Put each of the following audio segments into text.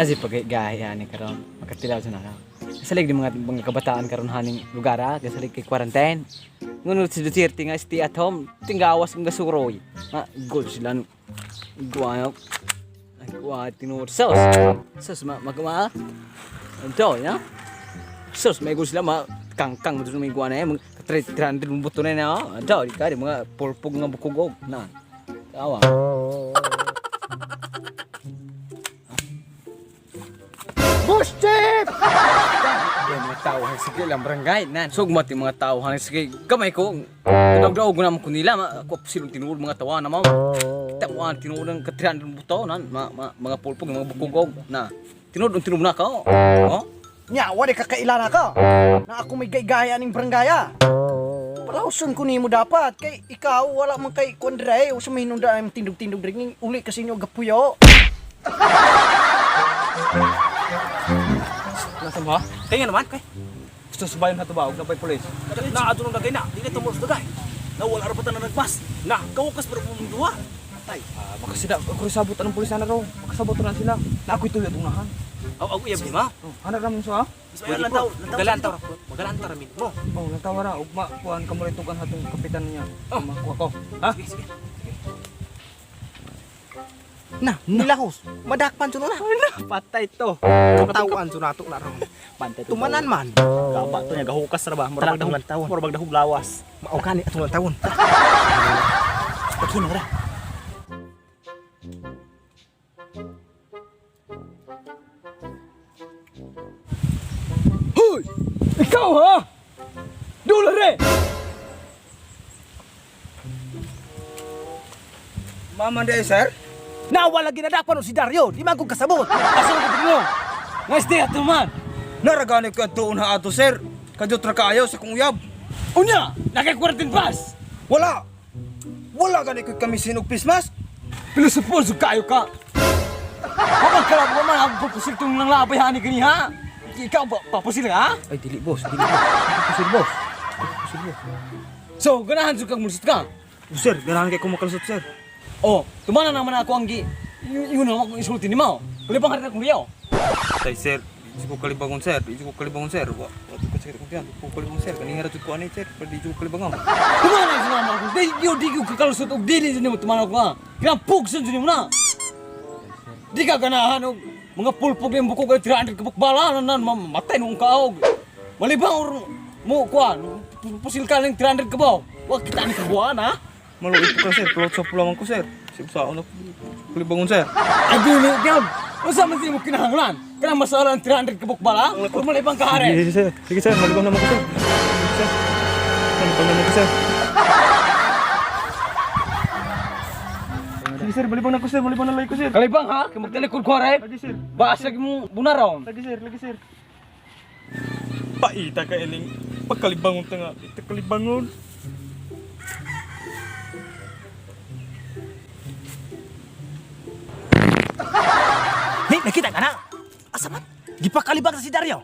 Nasi paggahi ani karon makatilaw sa naka. Kasalig di mga kabataan karon haning lugar ha, kasalig kay quarantine. Ngunod si Duterte nga stay at home, tinggawas ng gasuroy. Ma, goal sila guwayo. Ay, guwa tinuod sos. Sos ma magma. Ito, ya. Sos may goal sila ma kangkang mo may guwa na eh, mga 300 mo buto na na. Ito, di ka di mga pulpog nga bukugog na. Tawa. Bullshit! Yung mga tao han sige lang barangay nan. Sugmat yung mga tao han sige gamay ko. Daog-daog na mo nila ma ako silong tinuod mga tawa na mao. Tawa tinuod ang katrian ng buto nan ma, ma, mga pulpog mga bukugog na. Tinuod ang tinuod na ka. Oh. Nya, wala ka kailana ka. Na ako may gaygaya ning barangaya. Palauson ko nimo dapat kay ikaw wala man kay kondre o sa may hinungdan ang tindog-tindog diri uli kasi inyo gapuyo. Nasa mo ha? Kaya naman, kay. Gusto subayon na tubaog na pa'y pulis. Na adto nang dagay na, di na tumulos dagay. Na wala ra pa tanan nagpas. Na kawkas pero mong duha. Tay. Ah, baka sila, ako rin sabot anong pulis na raw. Baka sabot na sila. Na ako'y tuloy at unahan. Aw aw iyab di ma. Oh, hanap namin so ha? Pwede po. Magalantaw, magalantaw ra min mo. Oh, natawa ra. Ugma, kuhan ka mo rin tugan hatong kapitan niya. Oh, makuha ko. Ha? Sige, sige. Na, nilahos. Madakpan suno na. Patay to. Tawaan suno ato na ron. Pantay to. Tumanan man. Kaba to nya gahukas ra ba? Murag Tara, dahog tawon. Murag dahog lawas. Mao gani atong tawon. Paghinang ra. Hoy! Ikaw ha? Dulare! Mama di sir? Na wala ginadakpan si Dario, di man ko kasabot. Asa ko mo? Nga stay at home man. Naragani ko at doon ha ato sir. Kadyo tra kaayo sa kong uyab. Unya, naka-quarantine pass. Wala! Wala gani ko kami sinog pismas. Pilusupulso kayo ka. Kapag kalab mo man, ako papusil itong nang labay hani gani ha? Ikaw ba, papusil ka ha? Ay, dili boss, dili boss. Papusil boss. Papusil boss. So, ganahan sa kang mulusot ka. Oh, sir, ganahan kay kumakalusot sir. Oh, tumana naman ako ang gi... Yun naman akong isulti ni Mao. Kalibang hari na akong riyaw. Tay sir, di ko kalibangon sir, di ko kalibangon sir. Wa, wa ko sakit kong tiyan, di ko kalibangon sir. Kanihira jud ko ani sir, pero di ko kalibangon. Tumana sa naman ako. Di yo di ko kakalusot og dili sa nimo tumana ako ha. Kinapugsan sa nimo na. Di ka ganahan og mga pulpog yung bukog ay 300 kabukbala na nan mamatay nung kaog. Malibang or mo kuan, pusil ka ng 300 kabaw. Wa kita ni kabuan ha. Maluit ko sir, plot sa pulaman ko sir. Sip sa ano kalibangon sir. Ay dili gyud. Unsa man mo kinahanglan? Kanang masalah ang 300 kabukbala? Or malibang ka hare? Sige sir, sige sir, malibang naman ko sir. Sige, sir. Malibang naman ko sir. Sige sir, malibang na ko sir, malibang na lay ko sir. Kalibang ha, kay magtalikod ko hare. Lagi sir, Basag mo bunaraw. lagi sir, lagi sir. Paita ka ining pagkalibangon ta nga, ita kalibangon. Ni nakita ka na. Asa man? Gipakalibang sa si Dario.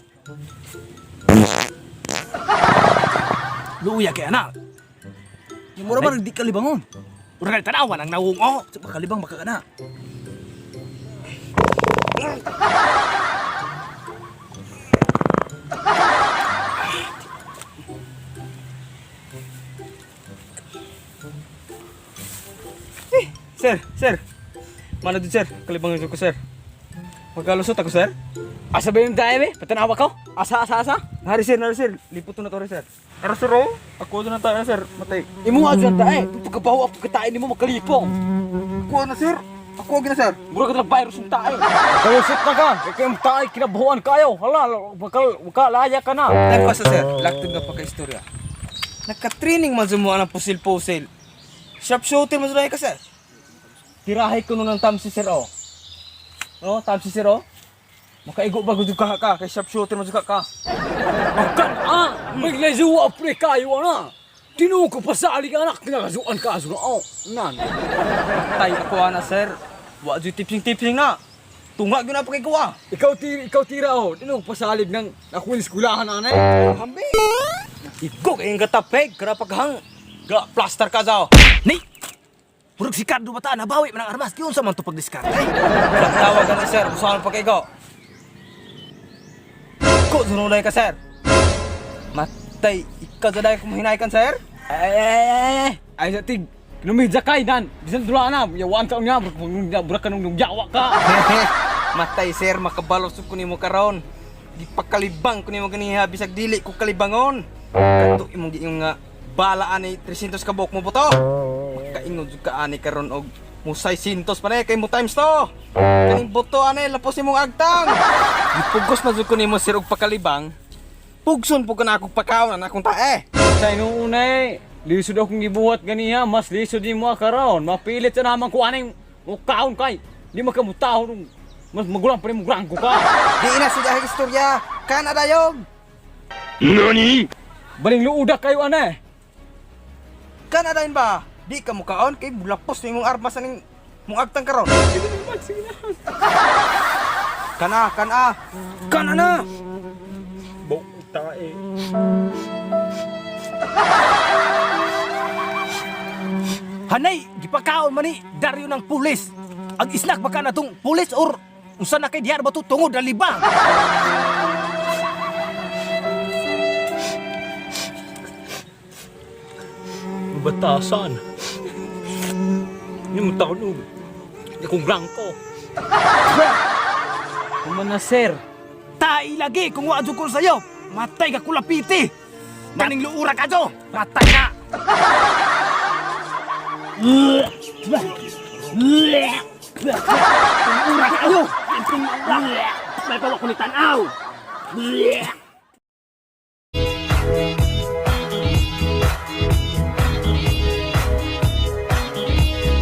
Luya kay ana. Mura man di kalibangon. Ura kay tanawan ang nawong oh. Sa pakalibang baka kana. Sir, sir. Mana dun sir, kalibangon ko sir. Magkalusot ako sir. Asa ba yung tayo eh? Patanawa ko? Asa, asa, asa? Hari sir, hari sir. Lipot na to rin, sir. Tara sir, oh. Ako doon na tayo sir. Matay. Imo nga dyan tayo. Pagkabaho ako katain mo makalipong. Ako na sir. Ako gina sir. Mura ka ng virus ng tayo. Kalusot na ka. Kaya yung tayo kinabuhuan kayo. Hala, bakal, laya ka na. Time pa sa sir. Laktog na pagka-istorya. Nagka-training man sumuha ng pusil-pusil. Sharpshooter man sumuha ka sir. Tirahay ko nun ng tamsi sir oh. No, tamsi sir oh. Makaigo ba gud ka ka kay sharpshooter man ka ka. Kan ah, maglazuwa pre kayo ana. Tinuo ko pasali ka anak, kinakazuan ka aso na. Oh, nan. Tay ako ana sir. Wa jud tipsing-tipsing na. Tunga gyud na pakikuha. Ikaw tira oh. Tinuo ko pasalib ng nakuha eskulahan ana eh. Hambi. Igo kay gatapeg karapaghang. Ga plaster ka zaw. Ni. Murag si Cardo bata nabawi man ang armas. Giunsa man to pagdiskarte. Tawag na sir, usahan pa kay go. Dako sunulay ka, sir. Matay, ikaw sa dahil kung hinay kan, sir. Ay ay ay ay, ay. Ay sa tig. Kinumidya kay dan. Bisan dula na, yawaan ka niya, burak ka nung yawa ka. Matay, sir, makabalo sud ko nimo karon. Gipakalibang ko nimo ganiha bisag dili ko kalibangon. Kadto imong giingon nga bala ani 300 ka buok mo buto. Makaingon jud ka ani karon og mo 600 pa na kay mo times to. Kaning buto ani lapos imong agtang. Gipugos man jud ko nimo sir og pakalibang. Pugson pug ka na akong pakaon na akong tae. Sa inuuna eh, lisod akong gibuhat ganiha, mas lisod ni mo karon. Mapilit sa naman ko aning mukaon kay. Di makamutaho nung mas magulang pa rin mo grangko ka. Di na sila istorya. Kana dayog. Baling luudak kayo ane. Kana dayon ba? Di ka mukaon kay bulapos na imong armas aning mong agtang karon. Kana, kana. Kana na. Hanay, gipakaon man ni Dario ng pulis. Ang isnak baka na tong pulis or unsa na kay dihar ba to tungod na libang. Batasan. Hindi mo taon og. Akong grangko. Kuman na sir. Tai lagi kung wa jud ko sayo. Matay ka kulapiti. Kaning luura ka jo. Matay ka. Luura ka ayo. May pawa ko ni tanaw.